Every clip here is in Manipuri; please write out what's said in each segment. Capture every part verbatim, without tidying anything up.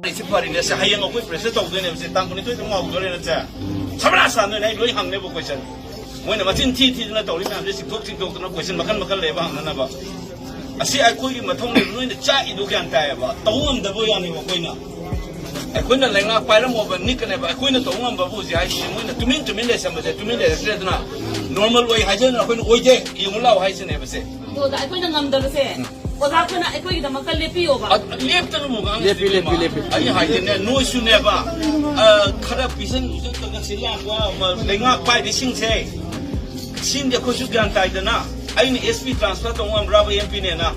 ꯑꯩꯁꯦ ꯐꯔꯤꯅꯦ ꯁꯦ, ꯍꯌꯦꯡ ꯑꯩꯈꯣꯏ ꯄ꯭ꯔꯦꯁꯇ ꯇꯧꯗꯣꯏꯅꯦꯕ ꯁꯦ, ꯇꯥꯡ ꯀꯨꯟꯅꯤꯊꯣꯏꯗ ꯉꯥꯎꯗꯣꯔꯦꯅ ꯁꯦ, ꯁꯕꯅꯥꯁ ꯁꯥꯟꯗꯣꯏꯅꯦ꯫ ꯑꯩ ꯂꯣꯏ ꯍꯪꯅꯦꯕ ꯀꯣꯏꯁꯟ꯫ ꯃꯣꯏꯅ ꯃꯆꯤꯟ ꯊꯤ ꯊꯤꯗꯅ ꯇꯧꯔꯤ ꯃꯌꯥꯝꯁꯦ ꯆꯤꯡꯊꯣꯛ ꯆꯤꯡꯊꯣꯛꯇꯅ ꯀꯣꯏꯁꯟ ꯃꯈꯜ ꯃꯈꯜ ꯂꯩꯕ ꯍꯪꯅꯅꯕ꯫ ꯑꯁꯤ ꯑꯩꯈꯣꯏꯒꯤ ꯃꯊꯧꯅꯦꯕ, ꯅꯣꯏꯅ ꯆꯥꯛꯏꯗꯣ ꯒ꯭ꯌꯥꯟ ꯇꯥꯏꯌꯦꯕ, ꯇꯧ ꯉꯝꯗꯕ ꯋꯥꯅꯦꯕ ꯑꯩꯈꯣꯏꯅ꯫ ꯑꯩꯈꯣꯏꯅ ꯂꯩꯉꯥꯛ ꯄꯥꯏꯔꯝꯃꯣꯕ ꯅꯤꯛꯀꯅꯦꯕ, ꯑꯩꯈꯣꯏꯅ ꯇꯧ ꯉꯝꯕꯕꯨ ꯍꯧꯖꯤꯛ ꯍꯥꯏꯁꯤꯅꯦ, ꯃꯣꯏꯅ ꯇꯨꯃꯤꯟ ꯇꯨꯃꯤꯟ ꯂꯩꯁꯟꯕꯁꯦ, ꯇꯨꯃꯤꯟ ꯂꯩꯔꯛꯇ꯭ꯔꯦꯗꯅ, ꯅꯣꯔꯃꯦꯜ ꯑꯣꯏ ꯍꯥꯏꯖꯗꯅ ꯑꯩꯈꯣꯏꯅ ꯑꯣꯏꯗꯦ, ꯌꯦꯡꯉꯨ ꯂꯥꯛꯑꯣ ꯍꯥꯏꯁꯤꯅꯦꯕꯁꯦ꯫ ꯑꯗꯨꯗ ꯑꯩꯈꯣꯏꯅ ꯉꯝꯗꯕꯁꯦ, ꯑꯣꯖꯥ ꯑꯩꯈꯣꯏꯅ ꯑꯩꯈꯣꯏꯒꯤꯗꯃꯛꯇ ꯂꯦꯞꯄꯤꯌꯣꯕ꯫ ꯑ, ꯂꯦꯞꯇꯅ ꯑꯃꯨꯛ ꯉꯥꯡꯉꯤꯁꯤꯗꯤ ꯂꯦꯞꯄꯤ, ꯂꯦꯞꯄꯤ, ꯏꯃꯥ꯫ ꯂꯦꯞꯄꯤ꯫ ꯑꯩ ꯍꯥꯏꯗꯤꯅꯦ, ꯅꯣꯏꯁꯨꯅꯦꯕ, ꯑ, ꯈꯔ ꯄꯤꯁꯟ ꯈꯣꯠꯆꯟꯗꯅ ꯁꯤ ꯂꯥꯛꯄ, ꯑꯃ, ꯂꯩꯉꯥꯛ ꯄꯥꯏꯔꯤꯁꯤꯡꯁꯦ, ꯁꯤꯡꯗꯤ ꯑꯩꯈꯣꯏꯁꯨ ꯒ꯭ꯌꯥꯟ ꯇꯥꯏꯗꯅ꯫ ꯑꯩꯅ S P transfer ꯇꯧ ꯉꯝꯕ꯭ꯔꯕ M P ꯅꯦꯅ?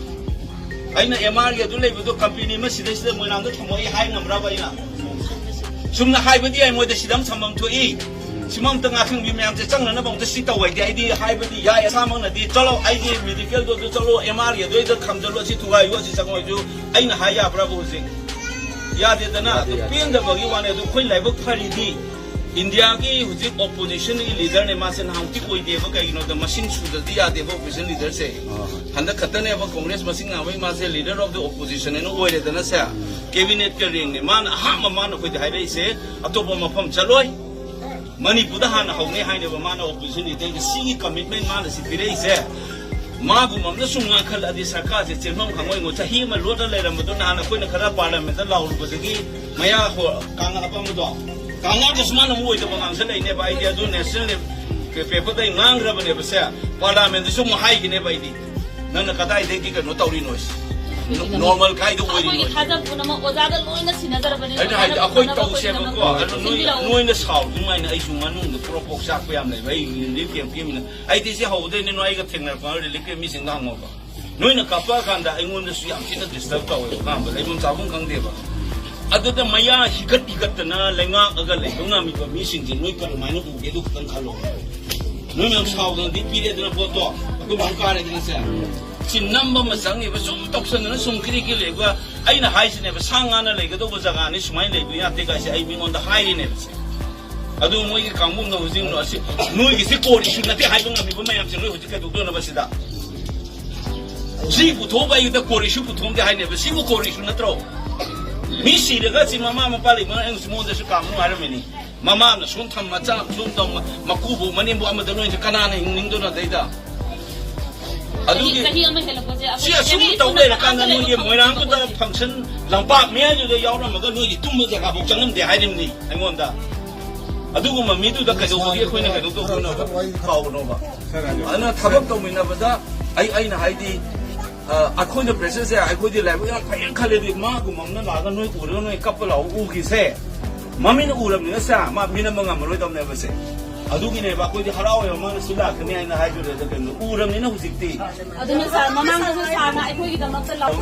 ꯑꯩꯅ M R ꯒꯤ ꯑꯗꯨ ꯂꯩꯕꯗꯣ ꯀꯝꯄꯦꯅꯤ ꯑꯃ ꯁꯤꯗꯩꯁꯤꯗ ꯃꯣꯏꯔꯥꯡꯗ ꯊꯝꯃꯣ ꯑꯩ ꯍꯥꯏ ꯉꯝꯕ꯭ꯔꯕ ꯑꯩꯅ? ꯆꯨꯝꯅ ꯍꯥꯏꯕꯗꯤ ꯌꯥꯏ, ꯃꯣꯏꯗ ꯁꯤꯗ ꯑꯃ ꯊꯝꯐꯝ ꯊꯣꯛꯏ꯫ ꯁꯤꯃ ꯑꯝꯇ ꯉꯥꯛꯊꯪꯕꯤ ꯃꯌꯥꯝꯁꯦ ꯆꯪꯅꯅꯕ ꯑꯝꯇ ꯁꯤ ꯇꯧ ꯍꯥꯏꯗꯤ ꯑꯩꯗꯤ ꯍꯥꯏꯕꯗꯤ ꯌꯥꯏ, ꯑꯁꯥꯃꯛꯅꯗꯤ ꯆꯠꯂꯣ, ꯑꯩꯒꯤ ꯃꯦꯗꯤꯀꯦꯜꯗꯣ ꯑꯗꯨ ꯆꯠꯂꯣ, M R ꯒꯤ ꯑꯗꯨꯏꯗ ꯊꯝꯖꯜꯂꯣ, ꯑꯁꯤ ꯊꯨꯒꯥꯏꯌꯨ, ꯑꯁꯤ ꯆꯪꯉꯣꯏꯁꯨ ꯑꯩꯅ ꯍꯥꯏ ꯌꯥꯕ꯭ꯔꯕ ꯍꯧꯖꯤꯛ? ꯌꯥꯗꯦꯗꯅ꯫ ꯌꯥꯗꯦ, ꯑꯗꯨ ꯌꯥꯗꯦ꯫ ꯄꯦꯟꯗꯕꯒꯤ ꯋꯥꯅꯤ꯫ ꯑꯗꯨ ꯑꯩꯈꯣꯏ ꯂꯥꯏꯕꯛ ꯐꯔꯤꯗꯤ ꯏꯟꯗꯤꯌꯥꯒꯤ ꯍꯧꯖꯤꯛ ꯑꯣꯄꯣꯖꯤꯁꯟꯒꯤ ꯂꯤꯗꯔꯅꯦ, ꯃꯥꯁꯦ ꯅꯍꯥꯟꯃꯨꯛꯇꯤ ꯑꯣꯏꯗꯦꯕ꯫ ꯀꯩꯒꯤꯅꯣꯗ ꯃꯁꯤꯡ ꯁꯨꯗ꯭ꯔꯗꯤ ꯌꯥꯗꯦꯕ ꯑꯣꯄꯣꯖꯤꯁꯟ ꯂꯤꯗꯔꯁꯦ꯫ ꯑꯥ꯫ ꯍꯟꯗꯛ ꯈꯛꯇꯅꯦꯕ ꯀꯣꯡꯒ꯭ꯔꯦꯁ ꯃꯁꯤꯡ ꯌꯥꯝꯕꯩ ꯃꯥꯁꯦ leader of the opposition ꯍꯥꯏꯅ ꯑꯣꯏꯔꯦꯗꯅ ꯁꯦ꯫ ꯀꯦꯕꯤꯅꯦꯠꯀ ꯔꯦꯡꯅꯦ꯫ ꯃꯥꯅ ꯑꯍꯥꯟꯕ ꯃꯥꯅ ꯑꯩꯈꯣꯏꯗ ꯍꯥꯏꯔꯛꯏꯁꯦ, "ꯑꯇꯣꯞꯄ ꯃꯐꯝ ꯆꯠꯂꯣꯏ, ꯃꯅꯤꯄꯨꯔꯗ ꯍꯥꯟꯅ ꯍꯧꯅꯤ" ꯍꯥꯏꯅꯦꯕ ꯃꯥꯅ ꯑꯣꯄꯣꯖꯤꯁꯟ ꯂꯤꯗꯔꯒ꯫ ꯁꯤꯒꯤ ꯀꯃꯤꯠꯃꯦꯟ ꯃꯥꯅ ꯁꯤ ꯄꯤꯔꯛꯏꯁꯦ꯫ ꯃꯥꯒꯨꯝꯕ ꯑꯃꯅ ꯁꯨꯝ ꯉꯥꯡꯈꯠꯂꯛꯑꯗꯤ ꯁꯔꯀꯥꯔꯁꯦ ꯆꯦꯟꯐꯝ ꯈꯪꯉꯣꯏꯉꯣ꯫ ꯆꯍꯤ ꯑꯃ ꯂꯣꯠꯅ ꯂꯩꯔꯝꯕꯗꯣ ꯅꯍꯥꯟ ꯑꯩꯈꯣꯏꯅ ꯈꯔ ꯄꯥꯔꯂꯤꯌꯥꯃꯦꯟꯠꯇ ꯂꯥꯎꯔꯨꯕꯗꯒꯤ ꯃꯌꯥ ꯍꯣ-, ꯀꯥꯡꯉꯛꯑꯕ ꯑꯃꯗꯣ, ꯀꯥꯡꯉꯛꯑꯒꯁꯨ ꯃꯥꯅ ꯑꯃꯨꯛ ꯑꯣꯏꯗꯕ ꯉꯥꯡꯁꯜꯂꯛꯏꯅꯦꯕ꯫ ꯑꯩꯗꯤ ꯑꯗꯨ ꯅꯦꯁꯅꯦꯜ ꯄꯦ-, ꯄꯦꯄꯔꯗ ꯑꯩ ꯉꯥꯡꯈ꯭ꯔꯕꯅꯦꯕ ꯁꯦ, ꯄꯥꯔꯂꯤꯌꯥꯃꯦꯟꯠꯇꯁꯨ ꯑꯃꯨꯛ ꯍꯥꯏꯈꯤꯅꯦꯕ ꯑꯩꯗꯤ꯫ ꯅꯪꯅ ꯀꯗꯥꯏꯗꯒꯤ ꯀꯩꯅꯣ ꯇꯧꯔꯤꯅꯣ ꯁꯤ? ꯅꯣꯔꯃꯦꯜ ꯀꯥꯏꯗ ꯑꯣꯏꯔꯤꯅꯣ? ꯑꯩꯈꯣꯏꯒꯤ ꯊꯥꯖꯕ ꯄꯨꯝꯅꯃꯛ ꯑꯣꯖꯥꯗ ꯂꯣꯏꯅ ꯁꯤꯟꯅꯖꯔꯕꯅꯤ꯫ ꯑꯩꯅ ꯍꯥꯏꯗꯤ ꯑꯣꯖꯥꯅ ꯑꯩꯈꯣꯏ ꯐꯅꯕ ꯇꯧꯁꯦꯕꯀꯣ, ꯁꯤꯟꯕꯤꯔꯛꯎ꯫ ꯑꯗꯣ ꯅꯣꯏ, ꯁꯤꯟꯕꯤꯔꯛꯎ꯫ ꯅꯣꯏꯅ ꯁꯥꯎꯔꯤꯗꯨꯃꯥꯏꯅ ꯑꯩꯁꯨ ꯃꯅꯨꯡꯗ ꯄ꯭ꯔꯣꯛ ꯄ꯭ꯔꯣꯛ ꯆꯥꯛꯄ ꯌꯥꯝ ꯂꯩꯕ꯫ ꯑꯩ ꯔꯤꯂꯤꯐ ꯀꯦꯝꯞꯀꯤ ꯃꯤꯅ, ꯑꯩꯗꯤ ꯁꯤ ꯍꯧꯕꯗꯩꯅꯦ ꯅꯣꯏ ꯑꯩꯒ ꯊꯦꯡꯅꯔꯛꯄ ꯔꯤꯂꯤꯐ ꯀꯦꯝꯞ ꯃꯤꯁꯤꯡꯗ ꯍꯪꯉꯣꯕ꯫ ꯅꯣꯏꯅ ꯀꯥꯞꯄꯛꯑꯀꯥꯟꯗ ꯑꯩꯉꯣꯟꯗꯁꯨ ꯌꯥꯝ ꯊꯤꯅ ꯗꯤꯁꯇꯔꯕ ꯇꯧꯋꯦꯕ꯫ ꯑꯍꯥꯟꯕ ꯂꯩꯐꯝ ꯆꯥꯐꯝ ꯈꯪꯗꯦꯕ꯫ ꯑꯗꯨꯗ ꯃꯌꯥ ꯍꯤꯒꯠ ꯍꯤꯒꯠꯇꯅ ꯂꯩꯉꯥꯛꯑꯒ ꯂꯩꯕ ꯉꯝꯃꯤꯕ ꯃꯤꯁꯤꯡꯁꯦ ꯅꯣꯏ ꯀꯔꯝꯍꯥꯏꯅ ꯎꯒꯦ? ꯑꯗꯨ ꯈꯛꯇꯪ ꯈꯜꯂꯣ꯫ ꯅꯣꯏ ꯃꯌꯥꯝ ꯁꯥꯎꯗꯅꯗꯤ ꯄꯤꯔꯦꯗꯅ ꯄꯣꯠꯇꯣ, ꯑꯩꯈꯣꯏ ꯃꯌꯥꯝ ꯀꯥꯔꯦꯗꯅ ꯁꯦ꯫ ꯁꯤ ꯅꯝꯕ ꯑꯃ ꯆꯪꯉꯤꯕ, ꯁꯨꯝ ꯇꯧꯁꯟꯗꯅ ꯁꯨꯝ ꯀꯤꯔꯤ ꯀꯤꯔꯤ ꯂꯩꯕ꯫ ꯑꯩꯅ ꯍꯥꯏꯁꯤꯅꯦꯕ, ꯁꯥ ꯉꯥꯅ ꯂꯩꯒꯗꯧꯕ ꯖꯒꯥꯅꯤ, ꯁꯨꯃꯥꯏꯅ ꯂꯩꯕ ꯌꯥꯗꯦ ꯀꯥꯏꯁꯦ ꯑꯩ ꯃꯤꯉꯣꯟꯗ ꯍꯥꯏꯔꯤꯅꯦꯕ ꯁꯦ꯫ ꯑꯗꯨ ꯃꯣꯏꯒꯤ ꯀꯥꯡꯕꯨꯅ ꯍꯧꯖꯤꯛ ꯑꯁꯤ ꯅꯣꯏꯒꯤꯁꯤ core issue ꯅꯠꯇꯦ ꯍꯥꯏꯕ ꯉꯝꯃꯤꯕ ꯃꯌꯥꯝꯁꯦ ꯅꯣꯏ ꯍꯧꯖꯤꯛ ꯀꯩꯗꯧꯗꯣꯏꯅꯣꯕ ꯁꯤꯗ? ꯁꯤ ꯄꯨꯊꯣꯛꯄ ꯑꯩꯒꯤꯗ core issue ꯄꯨꯊꯣꯛꯑꯝꯗꯦ ꯍꯥꯏꯅꯦꯕ꯫ ꯁꯤꯕꯨ core issue ꯅꯠꯇ꯭ꯔꯣ? ꯃꯤ ꯁꯤꯔꯒ ꯁꯤ ꯃꯃꯥ ꯃꯄꯥ ꯂꯩꯕꯅ ꯑꯩꯅꯁꯨ ꯃꯉꯣꯟꯗꯁꯨ ꯀꯥꯝꯅꯨ ꯍꯥꯏꯔꯝꯃꯤꯅꯤ꯫ ꯃꯃꯥꯅ ꯁꯨꯝ ꯊꯝ, ꯃꯆꯥ ꯁꯨꯝ ꯇꯧ, ꯃꯀꯨꯕꯨ ꯃꯅꯦꯝꯕꯨ ꯑꯃꯗ ꯂꯣꯏꯅ ꯀꯅꯥꯅ ꯍꯤꯡꯅꯤꯡꯗꯣꯏꯅꯣ ꯑꯗꯩꯗ? ꯑꯗꯨꯒꯤ ꯆꯍꯤ ꯑꯃ ꯍꯦꯜꯂꯛꯄꯁꯦ ꯁꯤ ꯑꯁꯨꯝ ꯇꯧ ꯂꯩꯔꯀꯥꯟꯗ ꯅꯣꯏꯒꯤ ꯃꯣꯏꯔꯥꯡꯗꯨꯗ ꯐꯪꯁꯟ ꯂꯝꯄꯥꯛ ꯃꯌꯥꯏꯗꯨꯗ ꯌꯥꯎꯔꯝꯃꯒ ꯅꯣꯏꯒꯤ ꯇꯨꯝꯕ ꯖꯒꯥꯐꯥꯎ ꯆꯪꯉꯝꯗꯦ ꯍꯥꯏꯔꯤꯕꯅꯤ ꯑꯩꯉꯣꯟꯗ꯫ ꯑꯗꯨꯒꯨꯝꯕ ꯃꯤꯗꯨꯗ ꯀꯩꯗꯧꯕꯒꯤ ꯑꯩꯈꯣꯏꯅ ꯀꯩꯅꯣ ꯇꯧꯗꯣꯏꯅꯣꯕ? ꯀꯥꯎꯒꯅꯣꯕ꯫ ꯑꯗꯨꯅ ꯊꯕꯛ ꯇꯧꯃꯤꯟꯅꯕꯗ ꯑꯩ, ꯑꯩꯅ ꯍꯥꯏꯗꯤ, ꯑ, ꯑꯩꯈꯣꯏꯅ ꯄ꯭ꯔꯦꯁꯔꯁꯦ ꯑꯩꯈꯣꯏꯗꯤ ꯂꯥꯏꯕꯛ ꯌꯥꯝ ꯐꯩꯅ ꯈꯜꯂꯦ꯫ ꯑꯗꯨꯗꯤ ꯃꯥꯒꯨꯝꯕ ꯑꯃꯅ ꯂꯥꯛꯑꯒ ꯅꯣꯏ ꯎꯔꯒ ꯅꯣꯏ ꯀꯞꯄ ꯂꯥꯎ ꯎꯈꯤꯁꯦ꯫ ꯃꯃꯤꯅ ꯎꯔꯕꯅꯤꯅ ꯁꯦ, ꯃꯥ ꯃꯤꯅꯝꯕ ꯉꯝꯃꯔꯣꯏꯗꯕꯅꯦꯕ ꯁꯦ꯫ ꯑꯗꯨꯒꯤꯅꯦꯕ ꯑꯩꯈꯣꯏꯗꯤ ꯍꯔꯥꯎꯋꯦꯕ ꯃꯥꯅ ꯁꯤ ꯂꯥꯛꯀꯅꯤ ꯍꯥꯏꯅ ꯍꯥꯏꯕꯗꯨꯗ ꯀꯩꯅꯣ ꯎꯔꯕꯅꯤꯅ ꯍꯧꯖꯤꯛꯇꯤ꯫ ꯑꯗꯨꯅ ꯁꯥꯔ, ꯃꯃꯥꯡꯗꯁꯨ ꯁꯥꯔꯅ ꯑꯩꯈꯣꯏꯒꯤꯗꯃꯛꯇ ꯂꯥꯎ-